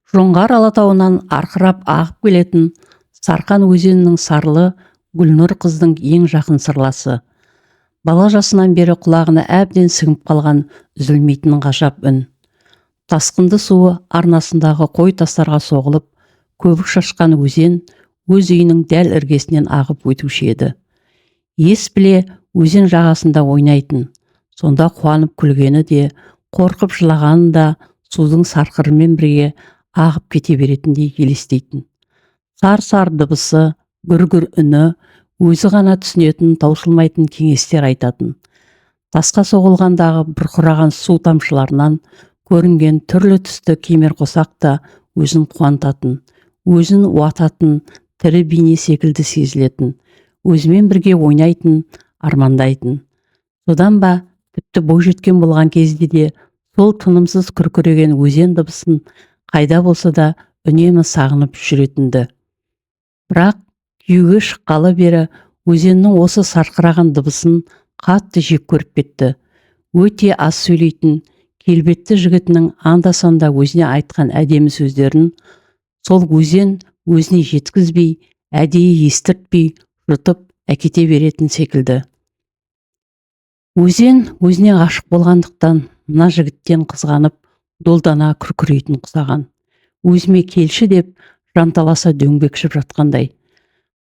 Жоңғар Алатауынан арқырап ағып келетін Сарқан өзенінің сарлы Гүлнұр қыздың ең жақын сырласы. Бала жасынан бері құлағына әбден сіңіп қалған үзілмейтін ғажап үн. Тасқынды суы арнасындағы қой тастарға соғылып, көбік шашқан өзен өз үйінің дәл іргесінен ағып өтуші еді. Ес біле өзен жағасында ойнайтын. Сонда қуанып күлгені де, қорқып жылағаны да судың сарқырымен бірге ағып кете беретіндей елестейтін. Сар-сар дыбысы, гүр-гүр үні өзі ғана түсінетін таусылмайтын кеңестер айтатын. Тасқа соғылғандағы бұрқыраған су тамшыларынан көрінген түрлі түсті кемерқосақ та өзін қуантатын, өзін уататын тірі бейне секілді сезілетін, өзімен бірге ойнайтын, армандайтын. Содан ба, тіпті бойжеткен болған кезде де сол тынымсыз күркіреген өзен дыбысын қайда болса да үнемі сағынып жүретін-ді. Бірақ күйеуге шыққалы бері өзеннің осы сарқыраған дыбысын қатты жек көріп кетті. Өте аз сөйлейтін келбетті жігітінің анда-санда өзіне айтқан әдемі сөздерін сол өзен өзіне жеткізбей, әдейі естіртпей жұтып әкете беретін секілді. Өзен өзіне ғашық болғандықтан мына жігіттен қызғанып, долдана күркірейтін құсаған. Өзіме келші деп жанталаса дөңбекшіп жатқандай.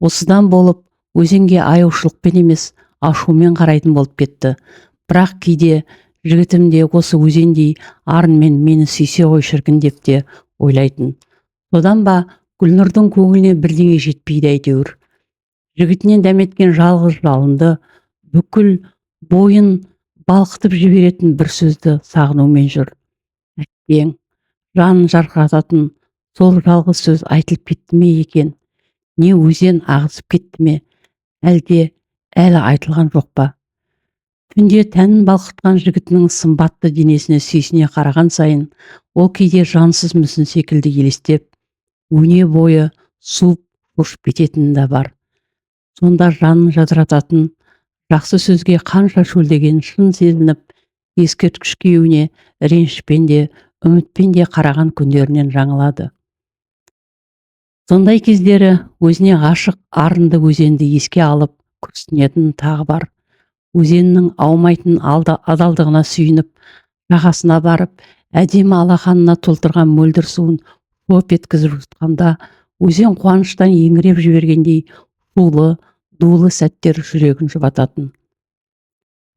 Осыдан болып өзенге аяушылықпен емес, ашумен қарайтын болып кетті. Бірақ кейде жігітім де осы өзендей арынмен мені сүйсе ғой шіркін деп те ойлайтын. Содан ба, Гүлнұрдың көңіліне бірдеңе жетпейді әйтеуір. Жігітінен дәметкен жалғыз жалынды, бүкіл бойын балқытып жіберетін бір сөзді сағынумен жүр. Әттең, жанын жарқырататын сол жалғыз сөз айтылып кетті ме екен? Не өзен ағызып кетті ме, әлде әлі айтылған жоқ па? Түнде тәнін балқытқан жігітінің сымбатты денесіне сүйсіне қараған сайын, ол кейде жансыз мүсін секілді елестеп, өне бойы суып шошып кететіні де бар. Сонда жанын жадырататын жақсы сөзге қанша шөлдегенін шын сезініп, ескерткіш күйеуіне ренішпен де, үмітпен де қараған күндерінен жаңылады. Сондай кездері өзіне ғашық арынды өзенді еске алып күрсінетін тағы бар. Өзеннің аумайтын адалдығына сүйініп, жағасына барып, әдемі алақанына толтырған мөлдір суын шоп еткізіп жұтқанда, өзен қуаныштан еңіреп жібергендей шулы, дулы сәттер жүрегін жұбататын.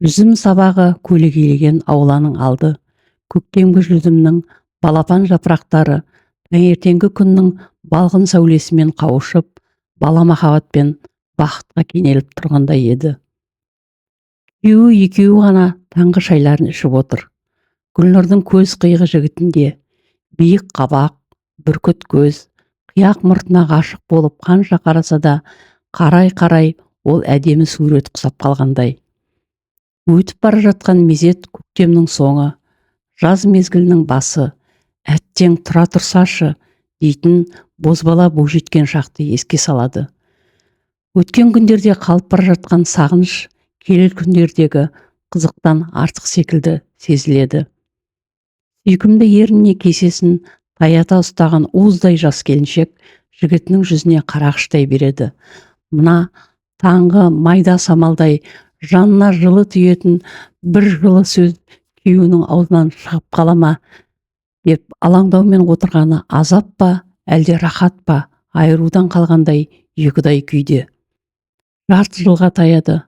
Жүзім сабағы көлегейлеген ауланың алды, көктемгі жүзімнің балапан жапырақтары таңертеңгі күннің балғын сәулесімен қауышып, бала махаббатпен бақытқа кенеліп тұрғандай еді. Күйеуі екеуі ғана таңғы шайларын ішіп отыр. Гүлнұрдың көз қиығы жігітінде. Биік қабақ, бүркіт көз, қияқ мұртына ғашық болып қанша қараса да, қарай-қарай ол әдемі сурет құсап қалғандай. Өтіп бара жатқан мезет көктемнің соңы, жаз мезгілінің басы, әттең тұра тұрсашы дейтін бозбала бойжеткен шақты еске салады. Өткен күндерде қалып бара жатқан сағыныш келер күндердегі қызықтан артық секілді сезіледі. Сүйкімді ерніне кесесін таята ұстаған уыздай жас келіншек жігітінің жүзіне қарағыштай береді. Мына таңғы майда самалдай жанына жылы тиетін бір жылы сөз күйеуінің аузынан шығып қала ма деп алаңдаумен отырғаны азап па, әлде рахат па, айырудан қалғандай екіұдай күйде. Жарты жылға таяды.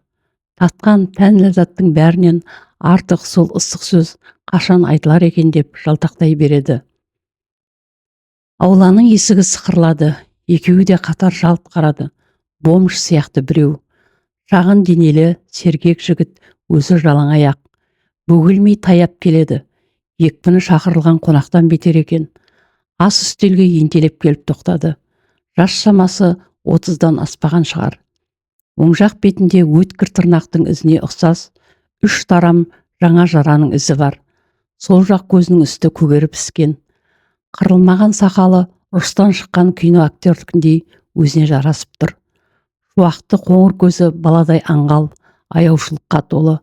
Татқан тән ләззаттың бәрінен артық сол ыстық сөз қашан айтылар екен деп жалтақтай береді. Ауланың есігі сықырлады. Екеуі де қатар жалт қарады. Бомж сияқты біреу. Шағын денелі, сергек жігіт, өзі жалаң аяқ. Бөгелмей таяп келеді. Екпіні шақырылған қонақтан бетер екен. Ас үстелге ентелеп келіп тоқтады. Жас шамасы 30-дан аспаған шығар. Оң жақ бетінде өткір тырнақтың ізіне ұқсас үш тарам жаңа жараның ізі бар. Сол жақ көзінің үсті көгеріп іскен. Қырылмаған сақалы ұрыстан шыққан кино актердікіндей өзіне жарасып тұр. Шуақты қоңыр көзі баладай аңғал, аяушылыққа толы.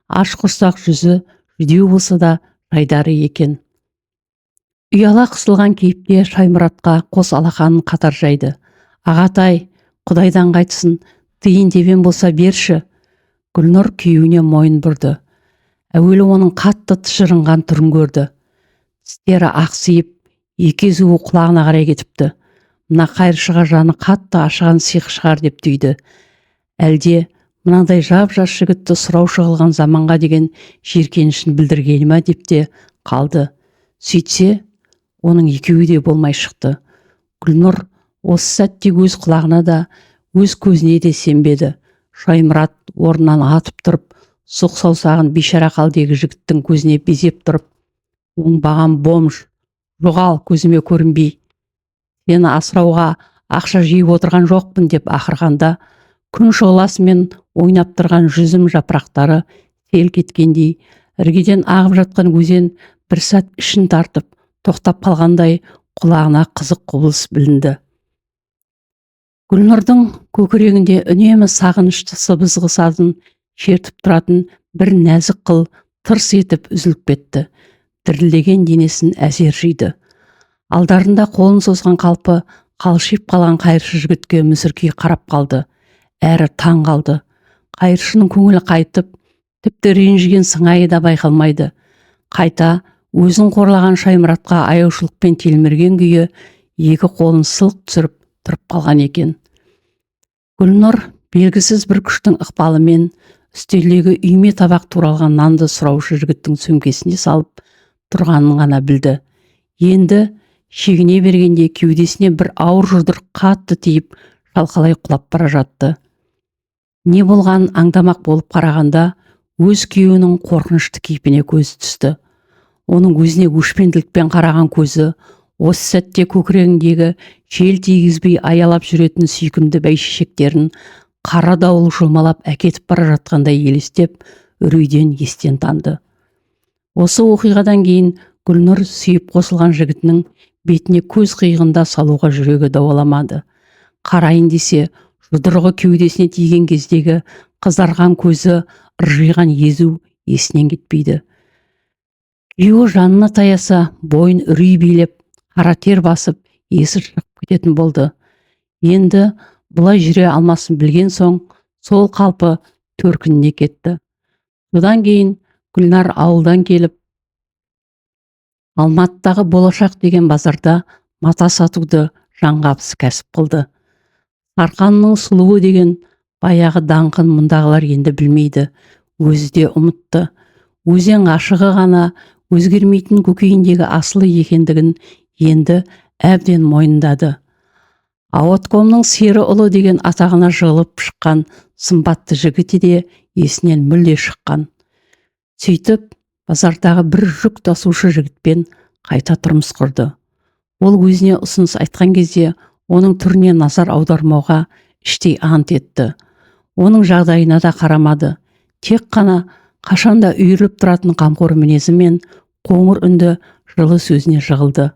Аш құрсақ жүзі жүдеу болса да жайдары екен. Ұяла қысылған кейіпте Шаймұратқа қос алақанын қатар жайды. Ағатай, құдайдан қайтсын, тиын тебен болса берші. Гүлнұр күйеуіне мойын бұрды. Әуелі оның қатты тыжырынған түрін көрді. Тістері ақсиып, екі езуі құлағына қарай кетіпті. Мына қайыршыға жаны қатты ашыған сиқы шығар деп түйді. Әлде мынадай жап-жас жігітті сұраушы қылған заманға деген жиіркенішін білдіргені ма деп те қалды. Сөйтсе, оның екеуі де болмай шықты. Гүлнұр осы сәтте өз құлағына да, өз көзіне де сенбеді. Шаймұрат орнынан атып тұрып, сұқ саусағын бейшара халдегі жігіттің көзіне безеп тұрып, оңбаған бомж, жоғал көзіме көрінбей, сені асырауға ақша жиып отырған жоқпын деп ақырғанда, күн шұғыласымен ойнап тұрған жүзім жапырақтары селк еткендей, іргеден ағып жатқан өзен бір сәт ішін тартып, тоқтап қалғандай құлағына қызық құбылыс білінді. Гүлнұрдың көкірегінде үнемі сағынышты сыбызғы сазын шертіп тұратын бір нәзік қыл тырс етіп үзіліп кетті. Дірілдеген денесін әзер жиды. Алдарында қолын созған қалпы қалшиып қалған қайыршы жігітке мүсіркей қарап қалды. Әрі таң қалды. Қайыршының көңілі қайтып, тіпті ренжіген сыңайы да байқалмайды. Қайта өзін қорлаған Шаймұратқа аяушылықпен телмірген күйі екі қолын сылқ түсіріп тұрып қалған екен. Гүлнұр белгісіз бір күштің ықпалымен үстелдегі үйме табақ туралған нанды сұраушы жігіттің сөмкесіне салып тұрғанын ғана білді. Енді шегіне бергенде кеудесіне бір ауыр жұдырық қатты тиіп, шалқалай құлап бара жатты. Не болғанын аңдамақ болып қарағанда, өз күйеуінің қорқынышты кейпіне көзі түсті. Оның өзіне өшпенділікпен қараған көзі осы сәтте көкірегіндегі жел тигізбей аялап жүретін сүйкімді бәйшешектерін қара дауыл жұлмалап әкетіп бара жатқандай елестеп, үрейден естен танды. Осы оқиғадан кейін Гүлнұр сүйіп қосылған жігітінің бетіне көз қиығында салуға жүрегі дауаламады. Қарайын десе, жұдырығы кеудесіне тиген кездегі қызарған көзі, ыржиған езу есінен кетпейді. Күйеуі жанына таяса, бойын үрей билеп, қара тер басып, есі шығып кететін болды. Енді бұлай жүре алмасын білген соң, сол қалпы төркініне кетті. Содан кейін Гүлнар ауылдан келіп, Алматыдағы Болашақ деген базарда мата сатуды жанғабыс кәсіп қылды. Сарқанның сұлуы деген баяғы даңқын мұндағылар енді білмейді, өзі де ұмытты. Өзен ғашығы ғана өзгермейтін көкейіндегі асылы екендігін енді әбден мойындады. Ауаткомның сері ұлы деген атағына жығылып шыққан сымбатты жігіті де есінен мүлде шыққан. Сөйтіп, базардағы бір жүк тасушы жігітпен қайта тұрмыс құрды. Ол өзіне ұсыныс айтқан кезде оның түріне назар аудармауға іштей ант етті. Оның жағдайына да қарамады. Тек қана қашанда үйіріліп тұратын қамқор мінезі мен қоңыр үнді жылы сөзіне жығылды.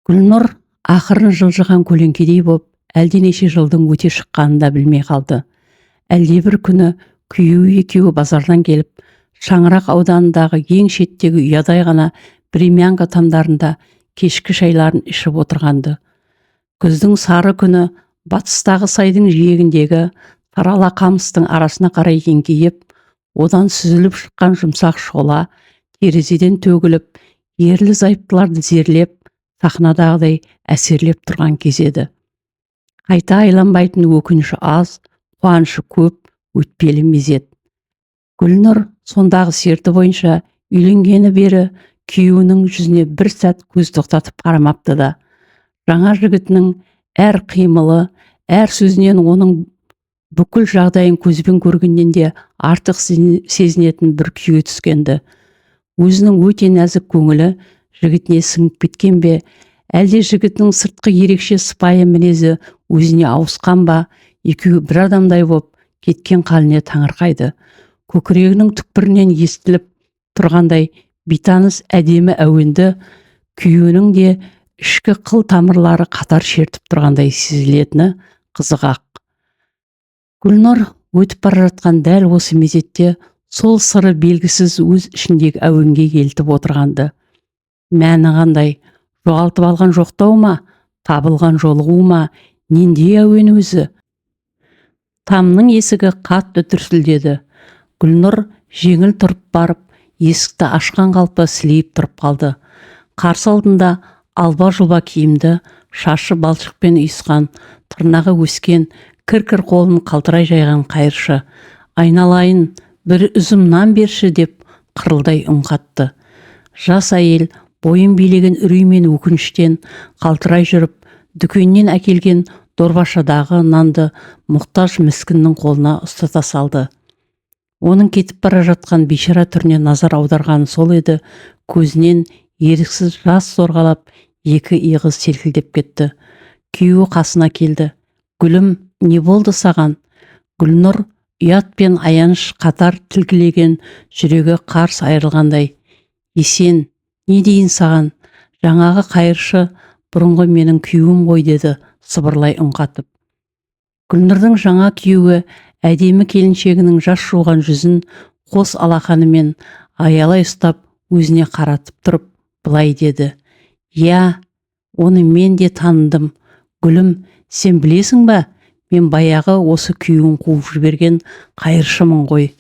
Гүлнұр ақырын жылжыған көлеңкедей боп, әлденеше жылдың өте шыққанын да білмей қалды. Әлдебір күні күйеуі екеуі базардан келіп, Шаңырақ ауданындағы ең шеттегі ұядай ғана времянка тамдарында кешкі шайларын ішіп отырғанды. Күздің сары күні батыстағы сайдың жиегіндегі сарала қамыстың арасына қарай еңкейіп, одан сүзіліп шыққан жұмсақ шола терезеден төгіліп, ерлі зайыптыларды зерлеп, сахнадағыдай әсерлеп тұрған кез еді. Қайта айланбайтын өкініші аз, қуанышы көп, өтпелі мезет. Гүлнұр сондағы серті бойынша үйленгені бері күйеуінің жүзіне бір сәт көз тоқтатып қарамапты да, жаңа жігітінің әр қимылы, әр сөзінен оның бүкіл жағдайын көзбен көргеннен де артық сезінетін бір күйге түскенді. Өзінің өте нәзік көңілі жігітіне сіңіп кеткен бе, әлде жігітінің сыртқы ерекше сыпайы мінезі өзіне ауысқан ба, екеуі бір адамдай боп кеткен халіне таңырқайды. Көкірегінің түкпірінен естіліп тұрғандай бейтаныс әдемі әуенді күйеуінің де ішкі қыл тамырлары қатар шертіп тұрғандай сезілетіні қызық-ақ. Гүлнұр өтіп бара жатқан дәл осы мезетте сол сыры белгісіз өз ішіндегі әуенге елтіп отырғанды. Мәні қандай? Жоғалтып алған жоқтау ма? Табылған жолығу ма? Нендей әуен өзі? Тамның есігі қатты дүрсілдеді. Гүлнұр жеңіл тұрып барып, есікті ашқан қалпы сілейіп тұрып қалды. Қарсы алдында алба-жұлба киімді, шашы балшықпен ұйысқан, тырнағы өскен, кір-кір қолын қалтырай жайған қайыршы. «Айналайын, бір үзім нан берші», – деп қырылдай үн қатты. Жас әйел бойын билеген үрей мен өкініштен қалтырай жүріп, дүкеннен әкелген дорбашадағы нанды мұқтаж міскіннің қолына ұстата салды. Оның кетіп бара жатқан бейшара түріне назар аударғаны сол еді, көзінен еріксіз жас сорғалап, екі иығы селкілдеп кетті. Күйеуі қасына келді. «Гүлім, не болды саған?» Гүлнұр ұят пен аяныш қатар тілгілеген жүрегі қарс айырылғандай: «Есен, не дейін саған, жаңағы қайыршы бұрынғы менің күйеуім ғой», – деді сыбырлай үн қатып. Гүлнұрдың жаңа күйеуі әдемі келіншегінің жас жуған жүзін қос алақанымен аялай ұстап, өзіне қаратып тұрып былай деді: «Иә, оны мен де таныдым. Гүлім, сен білесің ба, мен баяғы осы күйеуін қуып жіберген қайыршымын ғой».